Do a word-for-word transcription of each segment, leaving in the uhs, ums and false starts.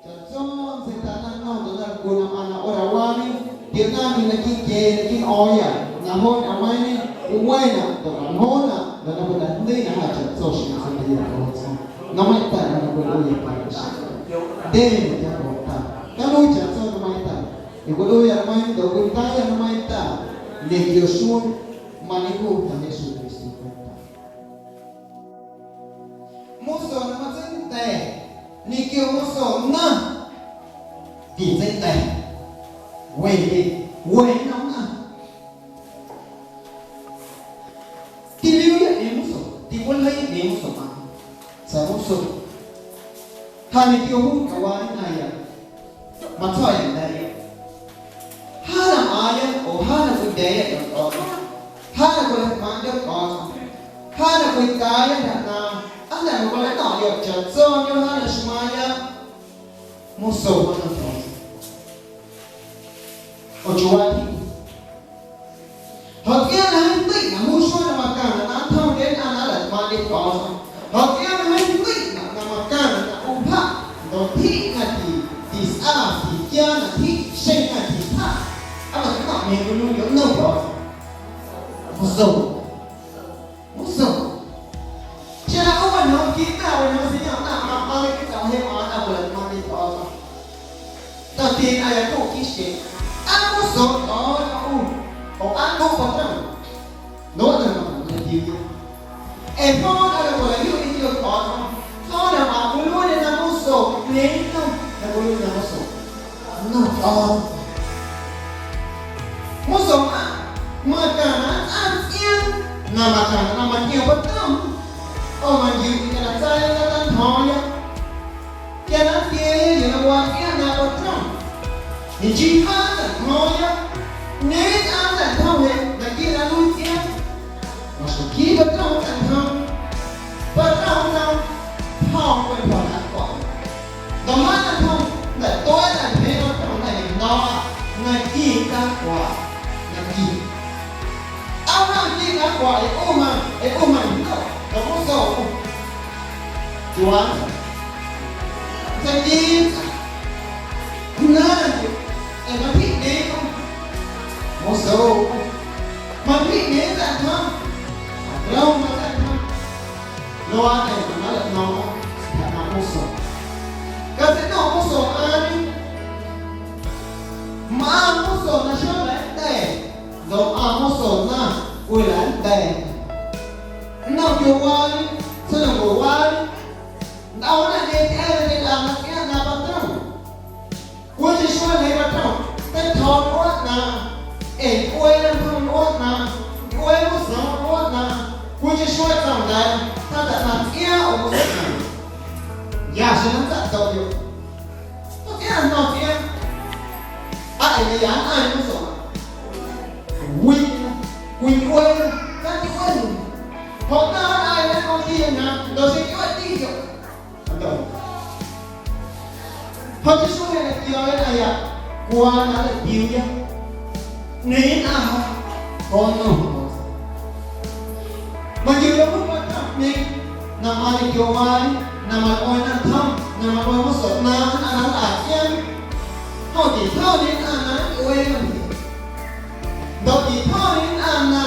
Chaꞌtso nntseijndaaꞌ naⁿnom ndoꞌ na lcuna mꞌaⁿ na ꞌorawaañe, tioꞌnaaⁿñe naquiiꞌ nquieeꞌ naquiiꞌ nꞌo̱o̱ⁿyâ na joꞌ ñꞌoomweiiⁿñe cwiwenaꞌ ndoꞌ caljoonaꞌ ndoꞌ na cwilaꞌjndeiinaꞌ jâ chaꞌtso xjeⁿ na seijndeiꞌyoꞌ Tyꞌo̱o̱tsꞌom. Nomeiⁿꞌ ta̱ na cwiluiiya paaꞌ xjeⁿ. Jndye meiⁿ tyaⁿ cwenta. Caluii chaꞌtso nomeiⁿꞌ ta̱. Ee cwiluiiya nomeiⁿꞌ ndoꞌ cwindaaꞌya nomeiⁿꞌ ta̱ ñequio xuee mañejuu tjaⁿ Jesucristo cwenta. Moso na matseina̱ⁿ ñequio moso na tintseina̱ⁿ. We, we nnom nnꞌaⁿ. Tiliuuya ꞌñeeⁿ moso, ticwaljeiiya ꞌñeeⁿ moso mꞌaⁿ. Sa̱a̱ moso, ja ñequio juu cawaa nnꞌaⁿya. Matsjo̱ya nda̱a̱ya. Ja na mꞌaaⁿya oo ja na cwindya̱a̱ya ñꞌoom Tyꞌo̱o̱tsꞌom, ja na cwilaꞌtꞌmaaⁿꞌndyo̱ Tyꞌo̱o̱tsꞌom, ja na cwitaaⁿya jnda̱ꞌ na aa jnda̱ macwalaꞌno̱ⁿꞌyoꞌ chaꞌtsondyo̱ ja na xmaaⁿya moso nnom Tyꞌo̱o̱tsꞌom. Oo chiuuwaa ntyjiꞌ. Joꞌ tsꞌiaaⁿ na jeeⁿ jndeiꞌnaꞌ juu xuee na macaⁿnaꞌ na nntjomndye nnꞌaⁿ na nlaꞌtꞌmaaⁿꞌndye Tyꞌo̱o̱tsꞌom. Joꞌ tsꞌiaaⁿ na jeeⁿ jndeiꞌnaꞌ na macaⁿnaꞌ na ꞌu wjaꞌ ndoꞌ ntyjiꞌ na ti, tisꞌa, tiquiaanaꞌ ntyjiꞌ xeⁿ na titjaꞌ. Aa macaⁿꞌmeiⁿ cwiluiiyoꞌ nnom Tyꞌo̱o̱tsꞌom. Moso. Moso. Xeⁿ na ꞌu wañjoomꞌ quiiꞌ ꞌnaⁿ, wañjoomꞌ seijomꞌ ꞌnaⁿ, mꞌaⁿ mꞌaaⁿ naquiiꞌ tsꞌom jeꞌ mꞌaaⁿ nnꞌaⁿ cwilaꞌtꞌmaaⁿꞌndye Tyꞌo̱o̱tsꞌom. Tati na yacuꞌ quiiꞌxqueⁿ, aa moso Tyꞌo̱o̱tsꞌom ꞌu, oo aa nncjuꞌ patrón, luaaꞌ na macaⁿnaꞌ na tiuuꞌ. Ee joo na cwilaꞌyuꞌ ñequio Tyꞌo̱o̱tsꞌom, joo na mꞌaⁿ cwiluiiñe na moso, ꞌñeeⁿ nnom na cwiluiiñe na moso. Nnom Tyꞌo̱o̱tsꞌom. Moso mꞌaⁿ, macaⁿnaꞌ nntsꞌaa tsꞌiaaⁿ na macaⁿnaꞌ na matyꞌiom patrón. Oo manquiuuꞌ quia na tsaaya na tantyjo̱o̱ⁿya. Quia na nntꞌiaaya yuu na waa tsꞌiaaⁿ na patrón. Nchii ja nntsa̱ꞌntjo̱o̱ⁿya, ꞌñeeⁿ nnꞌaⁿ nntsa̱ꞌntjom jeꞌ naquiiꞌ na nluii tsꞌiaaⁿ. Maxjeⁿ nquii patrón nntsa̱ꞌntjoom, patrón nntjoom, tjoom cweꞌ ntyjo̱ na nlcwaꞌ. Ndoꞌ ja na nntjoom jnda̱ tueeꞌ na ñjeeⁿ patrón jnda̱ ñeꞌjndo̱o̱ꞌa naquiiꞌ nncjaacwaꞌ naquiiꞌ. Aa ja naquiiꞌ nncjaacwaꞌ ee ꞌu ma, ee ꞌu ma ñjndo̱ꞌ ndoꞌ moso ꞌu. Chiuuwaa nntsꞌaa. Nntseindiiꞌ nntsꞌaa. Jnaⁿndyuꞌ, ee macwjiꞌñꞌeeⁿ ꞌu. Moso ꞌu. Macwjiꞌñꞌeeⁿ nntseintyjom. Maroom nntseintyjom. Luaaꞌ ee na nlaꞌno̱o̱ⁿꞌa ntyja ꞌnaaⁿꞌ moso. Catseiꞌno̱ⁿꞌ moso mꞌaaⁿñe. Mꞌaaⁿ moso na xola̱nda̱, ndoꞌ mꞌaaⁿ moso na cwilaꞌnda̱. Nnom quiawaañe, tsjoomnawaañe. Ntꞌom naⁿꞌñeeⁿ tyꞌa̱a̱ na tyꞌelꞌana tsꞌiaaⁿ na patrón. Cwiicheⁿ xuee ñꞌeⁿ patrón, teitjo̱o̱ luaaꞌ ꞌnaaⁿꞌaⁿ, ee ntyꞌueena nntjoom luaaꞌ ꞌnaaⁿꞌaⁿ, ntyꞌuee mosoom luaaꞌ ꞌnaaⁿꞌaⁿ, cwiicheⁿ xuee tsoom nda̱a̱na, tjaa taꞌnaⁿ tsꞌiaaⁿ oo moso ꞌnaaⁿꞌ. Ya xeⁿ na nntsaꞌtoꞌyoꞌ. Tjaa tsꞌiaaⁿ jno̱ⁿ tsꞌiaaⁿ. Aa ee na ya nnꞌaⁿ moso. Wiꞌna, cwintyꞌueena, cantyꞌueena. Joꞌ na nlꞌaaya na cꞌomtiya ñjaaⁿ, ndoꞌ xeⁿ tyꞌueꞌtiyoꞌ. Ndoꞌ. Joꞌ chii xuee na tquio̱o̱ya na ya cwaaⁿ na nlatiuuya, ꞌñeeⁿ nnꞌaⁿ ja, joꞌ nnom. Manquiuuya meiⁿ patrón ꞌñeeⁿ na mꞌaaⁿ ñequio waañe, na malꞌueeⁿ naⁿntjom, na malꞌueeⁿ moso ꞌnaaⁿꞌaⁿ nnꞌaⁿ na nlꞌa tsꞌiaaⁿ. Jom titjo̱ñe nnꞌaⁿ na nlꞌueeⁿ ntyjee. Ndoꞌ titjo̱ñe nnꞌaⁿ na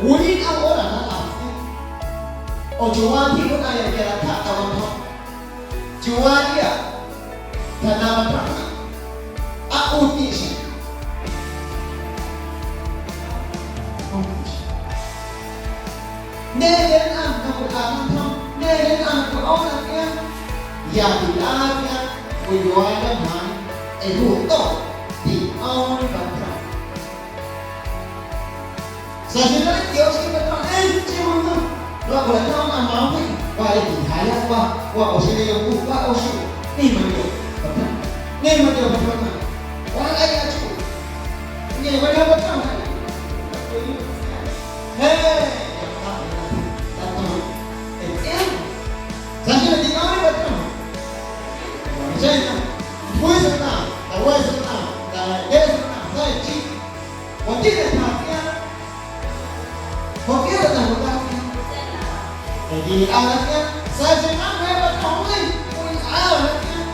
wiꞌ nꞌom hora na nlꞌa tsꞌiaaⁿ. Oo chiuuwaa ntyjiꞌ ꞌu ꞌnaⁿya quia na tjaꞌ tawantjom. Chiuuwaa ꞌia, tjaa na matraꞌnaⁿ. Aa ꞌu tiꞌxjeⁿ. Jndyendye nnꞌaⁿ na cwilꞌa naⁿntjom, jndyendye nnꞌaⁿ na cwiꞌoona tsꞌiaaⁿ, ya tilꞌaa tsꞌiaaⁿ, cwiyuaaꞌndyo̱ ñjaaⁿñe, ee juu to̱ꞌ, tiꞌoomñe patrón. Sa̱a̱ xeⁿ na nleitioꞌ xeⁿ patrón, ꞌeeⁿ, nchii manom, luaꞌ cwilaꞌno̱ⁿꞌ nnꞌaⁿ na mawjeeⁿ, waa ee tiñjaaⁿya waa, waa oo xeⁿ na yocu waa oo xuu, ꞌñeeⁿ mandyo patrón, ꞌñeeⁿ mandyo patrón na, waa lꞌaaya chu, ꞌñeeⁿ mandyo patrón na. Hey, tato, ee tsꞌiaaⁿ. Sa̱a̱ xeⁿ na tiꞌoomñe patrón, nchii na, ntycwii sona, tawe sona, taꞌndyee sona, jnda̱ nchii. Joꞌ chii na tjaa tsꞌiaaⁿ. Joꞌ tsꞌiaaⁿ na tjaa tsꞌiaaⁿ. Ee tilꞌana tsꞌiaaⁿ, sa̱a̱ xeⁿ na nncwjeeꞌ patrón, cwilꞌana tsꞌiaaⁿ.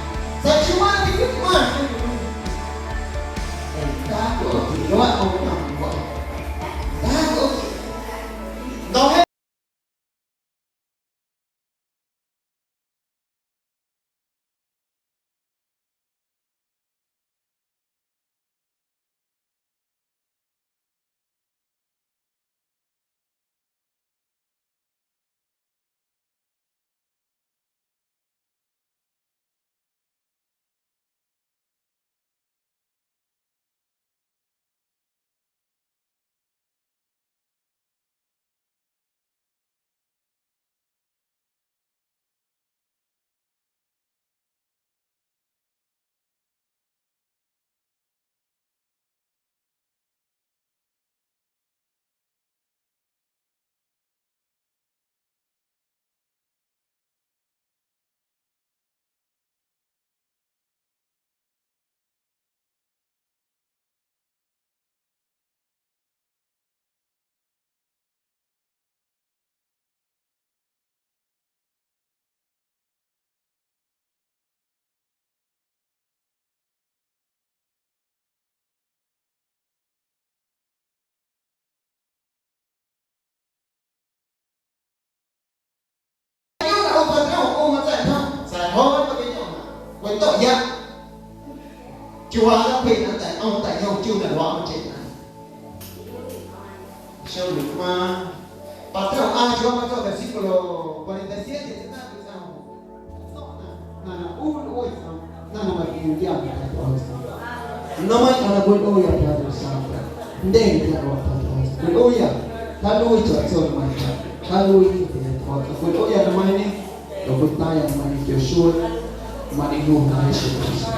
Chiuuwaa na nncwjiꞌ na nnta̱ꞌ, ꞌom nnta̱ꞌyom chiuu na luaaꞌ mꞌaaⁿ ncheⁿꞌ na. Xeⁿ luaaꞌ mꞌaaⁿ. Patrom, aa chiuuwaa matso versículo cuarenta y siete, tseijndaaꞌ cwii tsꞌaⁿ. Tso̱ꞌ na, na, na ꞌu nlꞌue tsꞌoom, na, na matyꞌiomya ñꞌoom Tyꞌo̱o̱tsꞌom. Nmeiiⁿ ꞌnaⁿ na cwilꞌuuyâ Pedro Santa, jndye ñꞌoom Tyꞌo̱o̱tsꞌom. Cwilꞌuuyâ, jaaluii chaꞌtso nmeiiⁿ, jaaluii Tyꞌo̱o̱tsꞌom. Cwilꞌuuyâ nmeiiⁿñe, ndoꞌ cwitaaⁿyâ nmeiiⁿ ñequio xuee, mañejuu na Jesucristo.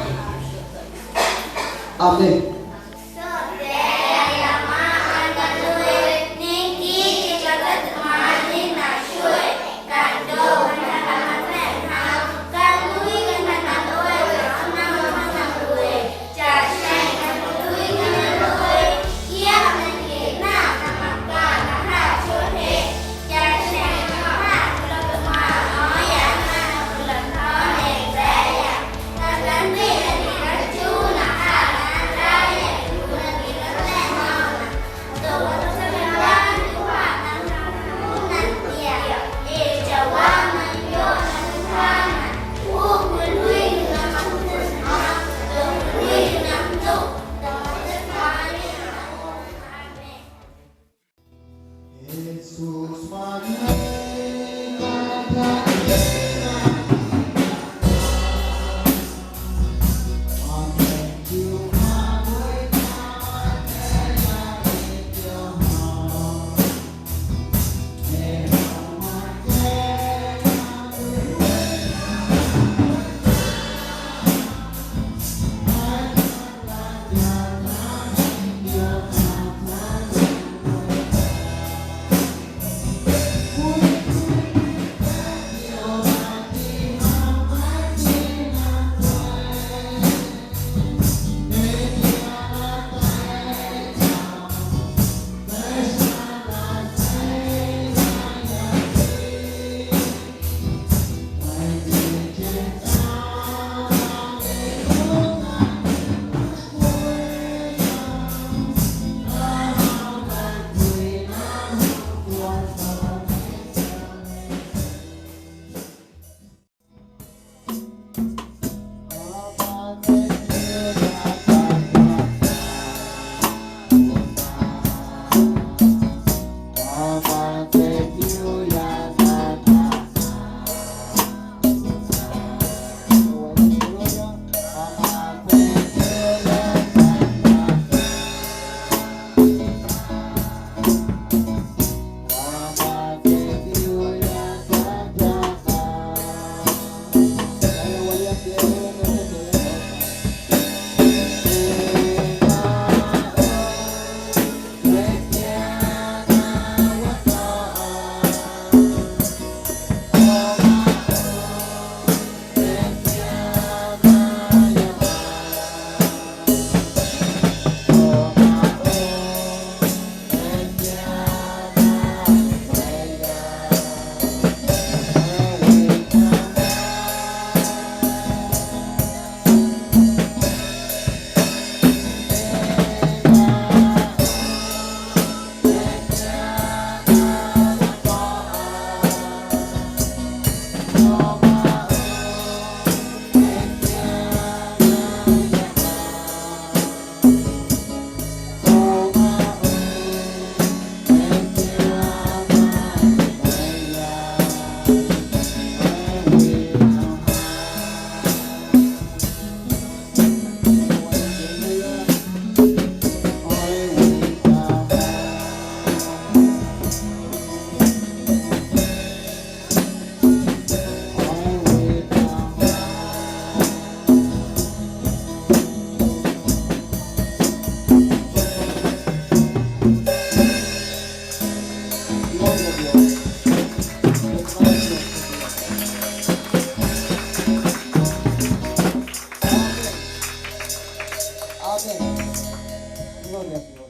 Amén. Amén. Gloria a Dios.